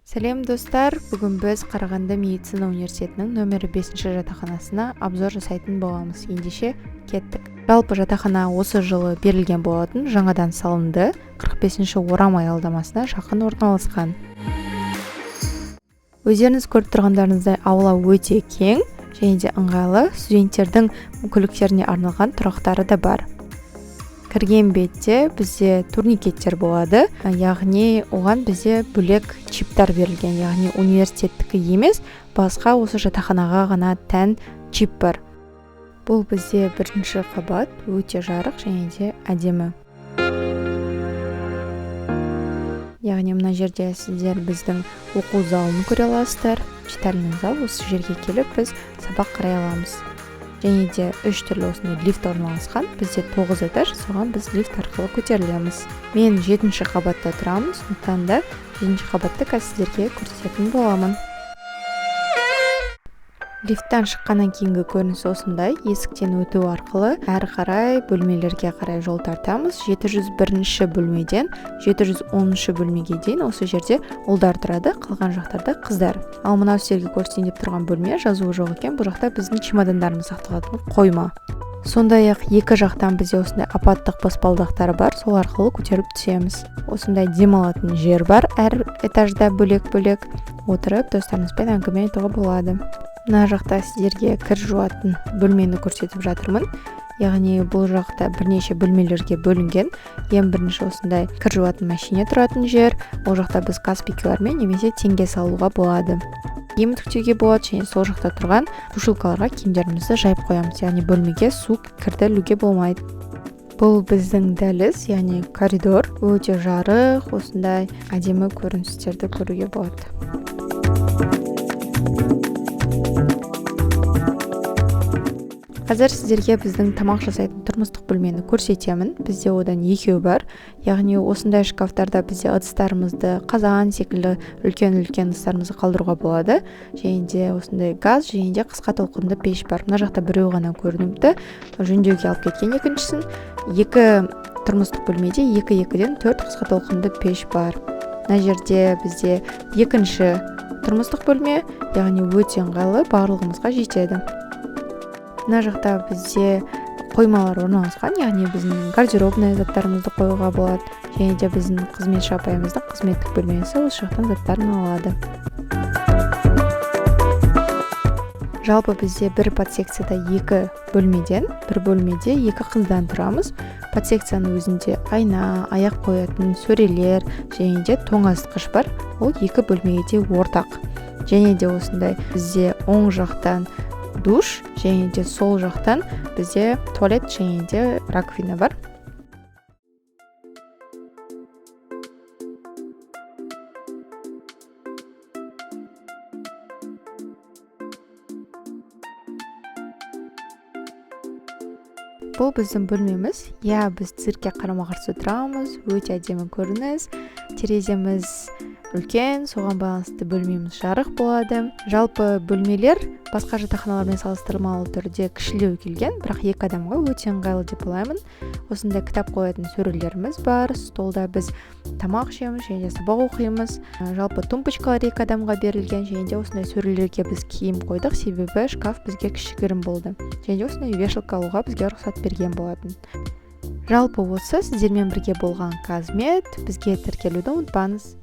Сәлем, достар! Бүгін біз Қарағанды медицина университетінің нөмірі 5 жатақханасына обзор жасайтын боламыз. Ендеше кеттік. Жалпы жатақхана осы жылы берілген болатын, жаңадан салынды, 45 орам аялдамасына жақын орналасқан. Өздеріңіз көріп тұрғандарыңыздай, аула өте кең және де ыңғайлы, студенттердің көліктеріне арналған тұрақтары да бар. Кірген бетте бізде турникеттер болады, яғни оған бізде бөлек чиптар берілген, яғни университеттікі емес, басқа осы жатақханаға ғана тән чип бар. Бұл бізде бірінші қабат, өте жарық және де әдемі. Яғни мына жерде сіздер біздің оқу залын көре аласыздар, читальный зал, осы жерге келіп біз сабақ қарай аламыз. Және де үш түрлі осындай лифт орналасқан, бізде 9 этаж, соған біз лифт арқылы көтерілеміз. Мен 7 қабатта тұрамын, сондықтан да 7 қабатты қазір сіздерге көрсететін боламын. Лифттан шыққаннан кейінгі көрініс осындай, есіктен өту арқылы әрі қарай бөлмелерге қарай жол тартамыз. 701 бөлмеден 710 бөлмеге дейін осы жерде ұлдар тұрады, қалған жақтарда қыздар. Ал мынау сіздерге көрсетейін деп тұрған бөлме, жазуы жоқ екен, бұл жақта біздің чемодандарымыз сақталатын қойма. Сондай-ақ екі жақтан бізде осындай апаттық баспалдақтар бар, сол арқылы көтеріліп түсеміз. Осындай демалатын жер бар, әр этажда бөлек-бөлек отырып достарыңызбен әңгіме айтуға болады. Мына жақта сіздерге кір жуатын бөлмені көрсетіп жатырмын. Яғни бұл жақта бірнеше бөлмелерге бөлінген. Ең бірінші осындай кір жуатын машине тұратын жер. Ол жақта біз Каспи QR-мен немесе теңге салуға болады. Киім үтіктеуге болады және сол жақта тұрған сушилкаларға киімдерімізді жайып қоямыз. Яғни бөлмеге су кірді ілуге болмайды. Бұл біздің дәліз, яғни коридор. Өте жарық, осындай әдемі көріністерді көруге болады. Қазір сіздерге біздің тамақ жасайтын тұрмыстық бөлмені көрсетемін. Бізде одан екеу бар. Яғни осындай шкафтарда бізде ыдыстарымызды, қазан секілді үлкен-үлкен ыдыстарымызды қалдыруға болады. Және де осындай газ, және де қысқа толқынды пеш бар. Мына жақта біреу ғана көрініпті. Жөндеуге алып кеткен екіншісін. Екі тұрмыстық бөлмеде екі-екіден 4 қысқа толқынды пеш бар. Мына жерде бізде екінші тұрмыстық бөлме, яғни өте ыңғайлы, барлығымызға жетеді. Мына жақта бізде қоймалар орналасқан, яғни біздің гардеробный заттарымызды қоюға болады, және де біздің қызметші апайымыздың қызметтік бөлмесі осы жақтан заттарын алады. Жалпы бізде бір подсекцияда екі бөлмеден, бір бөлмеде екі қыздан тұрамыз. Подсекцияның өзінде айна, аяқ қоятын сөрелер және де тоңазытқыш бар. Ол екі бөлмеге де ортақ. Және де осындай бізде оң жақтан душ, және де сол жақтан бізде туалет және де раковина бар. Бұл біздің бөлмеміз. Иә, біз циркке қарама-қарсы тұрамыз. Өте әдемі көрініс. Тереземіз үлкен, соған байланысты бөлмеміз жарық болады. Жалпы бөлмелер басқа жатақханалармен салыстырмалы түрде кішілеу келген, бірақ екі адамға өте ыңғайлы деп ойлаймын. Осындай кітап қоятын сөрелеріміз бар. Столда біз тамақ ішеміз және де сабақ оқимыз. Жалпы тумбочкалар екі адамға берілген, және де осындай сөрелерге біз киім қойдық, себебі шкаф бізге кішігірім болды. Және де осындай вешалка алуға бізге рұқсат берген болатын. Жалпы осы сіздермен бірге болған Казмед. Бізге тіркелуді ұмытпаңыз.